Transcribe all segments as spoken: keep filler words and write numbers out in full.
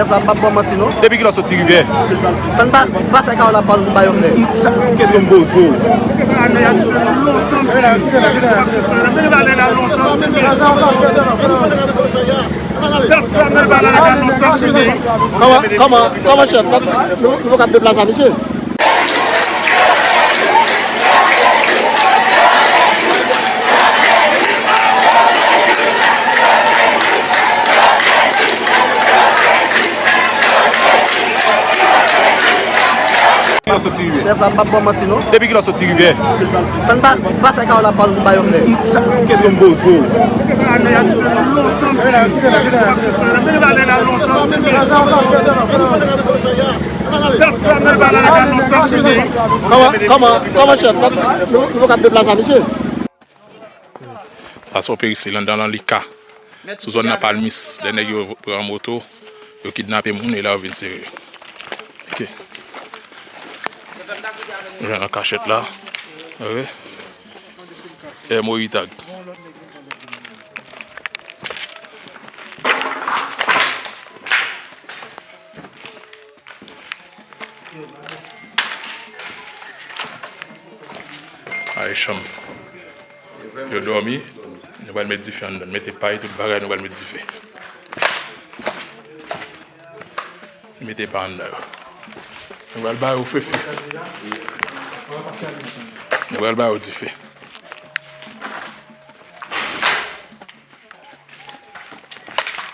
Sa m p ap ba w manti non. Depi kilè w soti rivyè? Tann pa, pase kay la pa nou ba yo klè. Sa kesyon m poze w. Kòman, kòman, kòman chèf? Nou, nou p ap deplase misye. Kilè w soti rivyè? Chèf la, m p ap ba w manti non. Depi kilè w soti rivyè? Tann pa, pase kay la pa nou ba yo klè. Sa kesyon m poze w. Kòman, kòman, kòman chèf? Nou, nou p ap deplase misye. Sa se yon peristil anndan lan li ka. Sou zòn nan Palmis, lè nèg yo pran moto, yo kidnape moun e la yo vin sere yo. Ok. Jan nan kachèt la. Wi. È Moritag. Ay, chanm. Yo dòmi. Nou pral met dife anndan. Mete pay, tout bagay, nou pral met dife. Mete pay anndan yo. Nou pral ba yo fefe. Nou pral ba yo dife.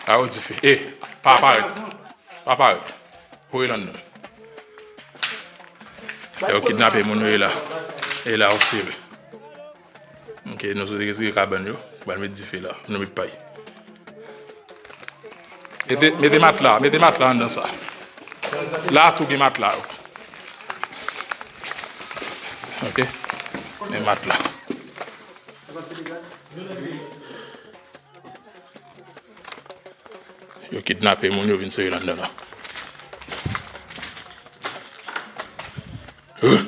Ba yo dife. E, pa parèt. Pa parèt. Voye l anndan. Yo kidnape moun yo e la. E la yo sere. Ok, nou sot retire kabann yo. Pral met dife la. Nou met pay. Mete, mete matla, mete matla anndan sa. La tou gen matla yo. Ok. Men matla. Yo kidnape moun, yo vin sere l anndan la. Huh?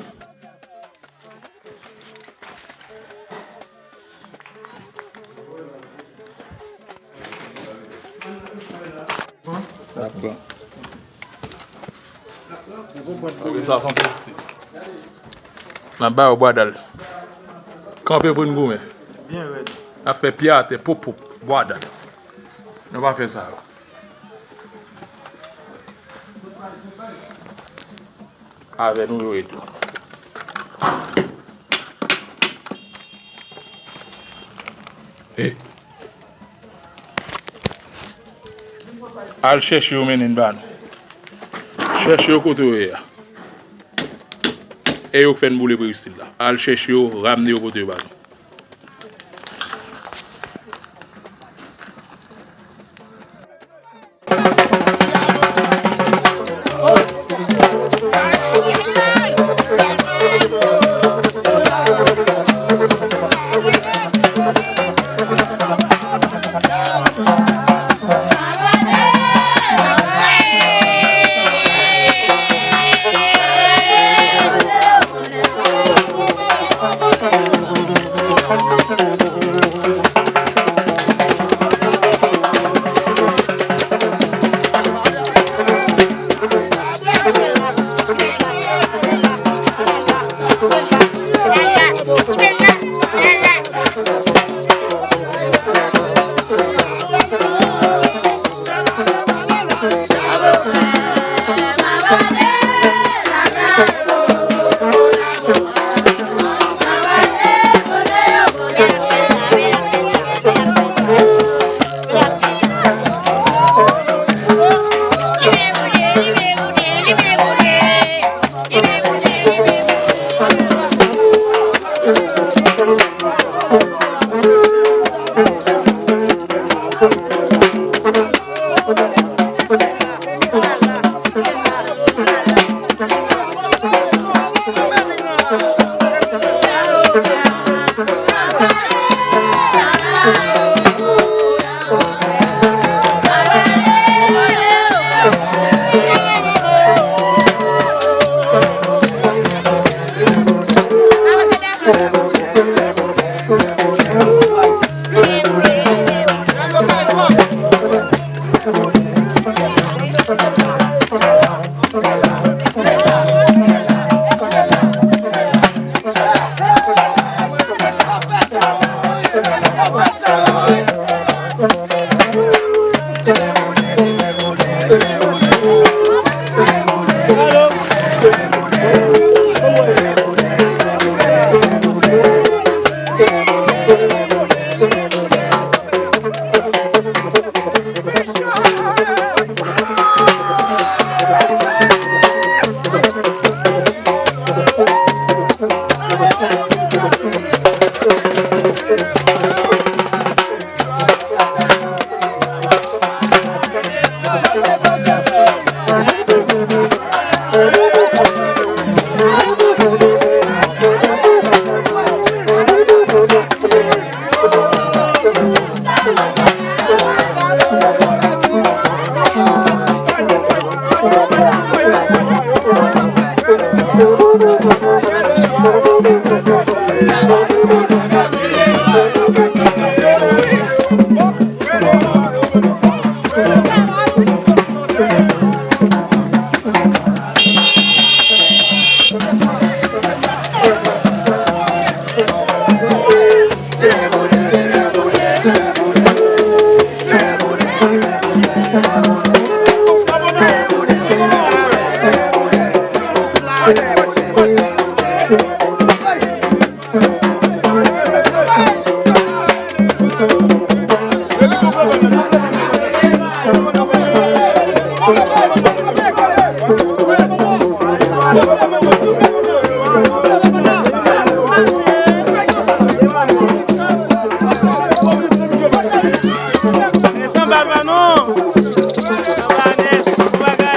N ap pran. Apre sa, fè yon ti. N ap ba yo bwadal. Kanpe pou n goumen. Byen rèd. N ap fè pye atè, pop, pop, bwadal. Nou pa fè sa yo. Avè nou yo ye tou. Hey. Al chèche yo mennen n ba nou. Chèche yo kote yo ye a. E yo k fè n boule peristil la. Al chèche yo, ramne yo pote yo ba nou. San baba non. San baba non.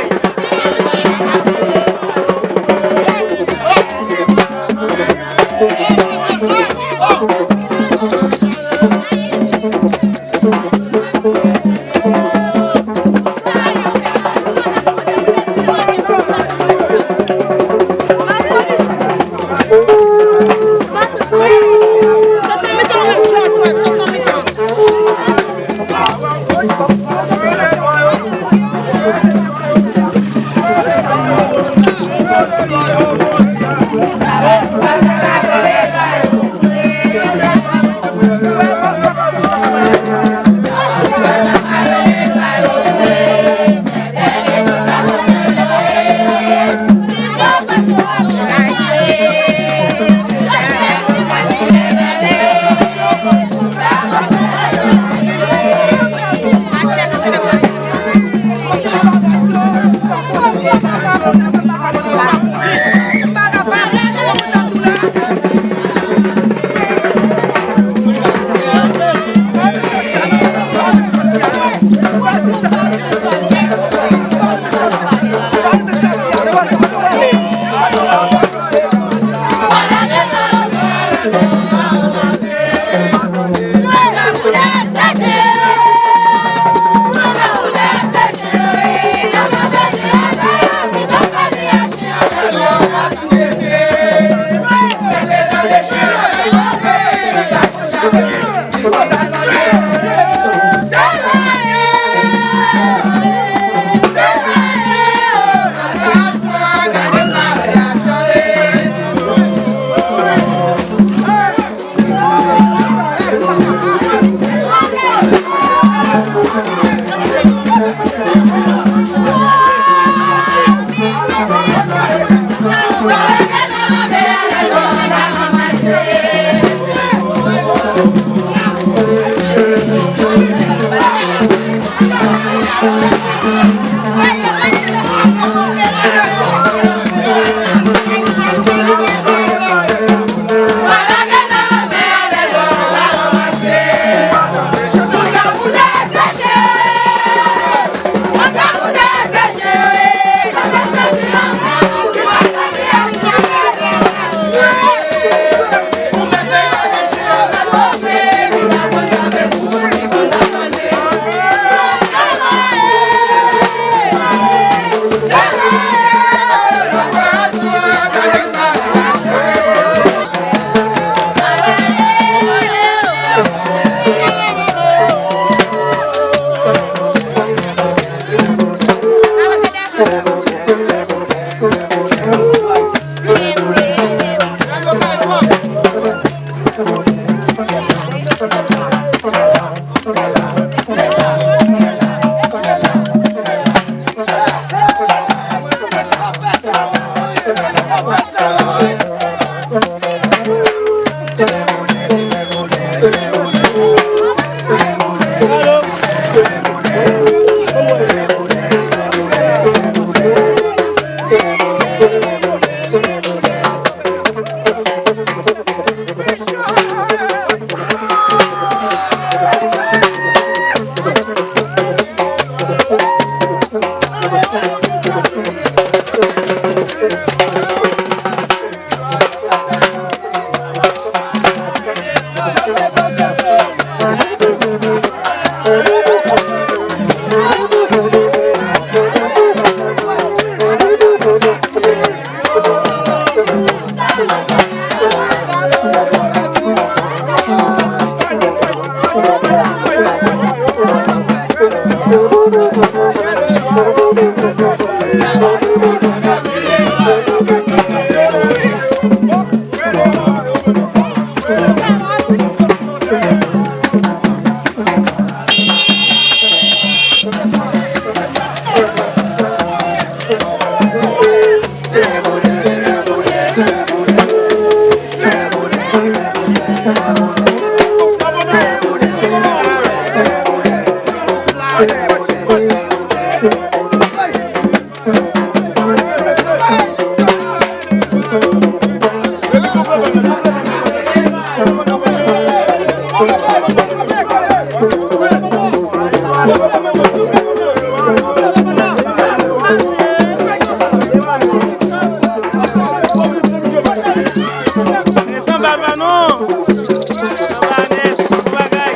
Desann bal pa non. Sa va nèt, bon bagay.